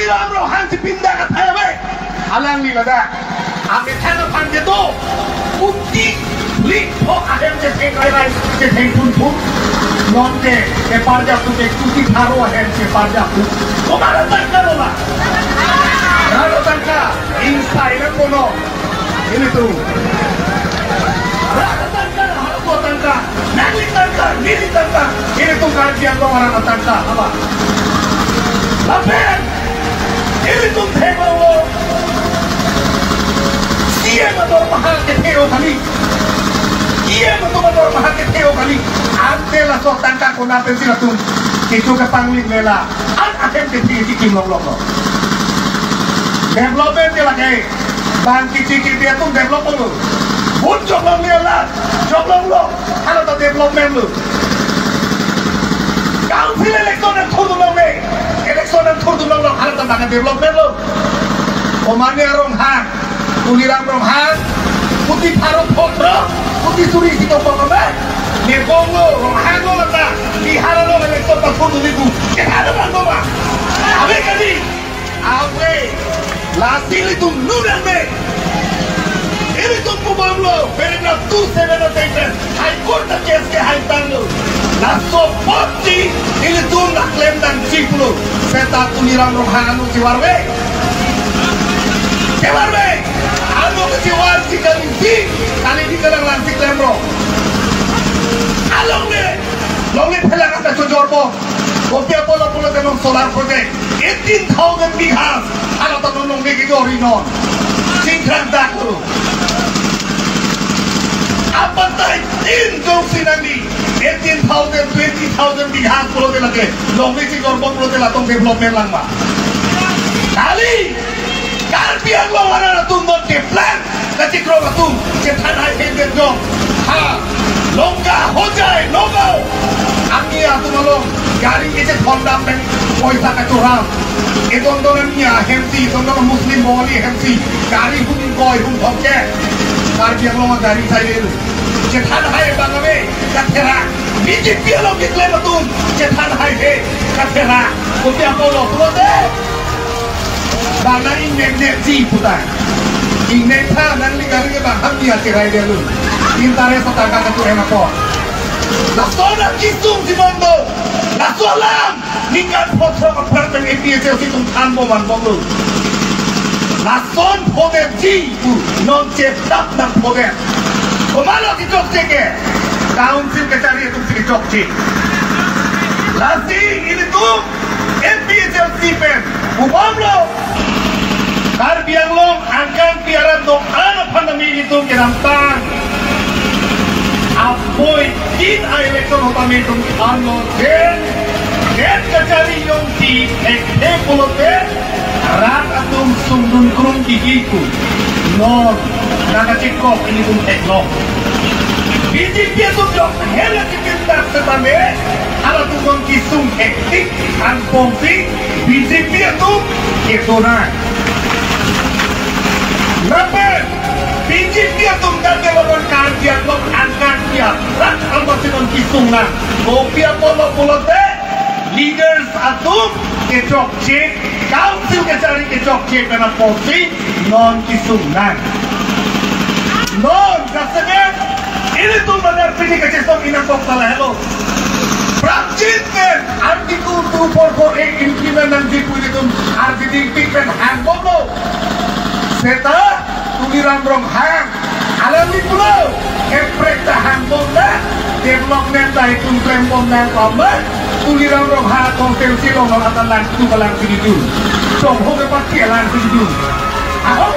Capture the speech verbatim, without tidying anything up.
Ram Ronghang si pinda kathai ave. Alangli ladak amethang aphan kedo. Kuti lik pho ahem chetheng rai rai, chetheng phun phun. Nonke keparjap tu ke kuti tharo ahem keparjap tu. Komat atangka lo ma? Rara tangka, ingsai nangpo non. Ilitum. Rara tangka, halaso atangka, nangli tangka, neli tangka. Ilitum Karbi Anglong arat atangka, haba. Lapen ilitum theklonglo. C M atum dormaha kethe-o kali. C M atum dormaha kethe-o kali. Ante laso atangka konat pensi latum kecho kepangling lela. An ahem kethe si kim longlok lo. Development ke lake. Bang kichi kipi atum develop lo. Vote chok longle la. Chok longlo. Hala ta development lo. Council election nangthurdun longle. Election nangthurdun longlo. Hala ta bang development lo. Komatne Ronghang. Tuliram Ronghang. Kuti pharo photro. Kuti suri si topong amat. Nebong lo. Ronghang lo lata. Bihar lo election pathurdun ibu. Kehana bang ma? Ave kali. Ave, lasi ilitum nunang me. Ilitum pubomlo, paragraph two seven of the High Court ta case kehai tanglo. Laso apotsi ilitum la klem nangji pulo. Seta Tuliram Ronghang anu chivar ve. Chivar ve. Anu chivar si kali si, kali di kalang lang si klemlo. Alongle, longle phelang angka chojorpo. Kopi apotlo pulote non solar project. Eighteen thousand bighas. Hala ta non longle kejor-i non. Singkrang dak lo. Apatai tin jongsi nangji. Eighteen thousand, twenty thousand bighas pulote lake. Longle si jorbom pulote latum development lang ma? Kali. Karbi Anglong arat atum non keplang. Kachikro atum, chethan hai hendet jong. Ha, Lanka, Hojai, Nagaon. Ami atum along, gari kechethondam pen, poisa kachoram. Edon don ami ahemsi, edon don Muslim boli ahemsi, gari hum ingkoi, hum thomkep. Karbi Anglong gari sai lel. Chethan hai bang ave, katherak. B J P along keklem atum, chethan hai he, katherak. Kopi apotlo pulote. Bang nang ingnek-nekji puta. Ingnek tha nangli gari ke bang ham dia cherai dia lo. Interest atangka ketu enapo. Lason akisung si bom do. Laso alam. Ningkan photro apartment A P H L C atum thanbom vanbomlo. Lason phodetji pu non chetap nangphodet. Komatlo kechokche ke. Council kachari atum si kechokche. Lasi ilitum A P H L C pen pubomlo. Karbi Anglong angkangpi arat do-an aphan tame ilitum kedamtang apoi tin a-election tame itum thanlo je, det kachari jongsi thekthe pulote rat atum sungdun krung kiki pu. Non nangkachikok ilitum theklo. B J P atum jok hela pindak setame, halatum non kisung hektik, anpong ping, B J P atum kedo nang. Lapen, B J P atum kan development Karbi Anglong angkangpi arat almasin non kisung nang. Kopi apotlo pulote, leaders atum kechokche, council kachari kechokche pen apotsi, non kisung nang. Non, jasemet, ilitum banar pini kachesong inang kok salah helo. Prapjin pen, Article two four four A implement nangji pu ilitum R T D P pen hangbomlo. Seta, Tuliram Ronghang, alangli pulo, eprek ta hangbom nang, development ta itum klembom nang komat, Tuliram Ronghang constituency along non atan lang tu kalang sini tu. Song ho ke pati lang sini tu. Ahok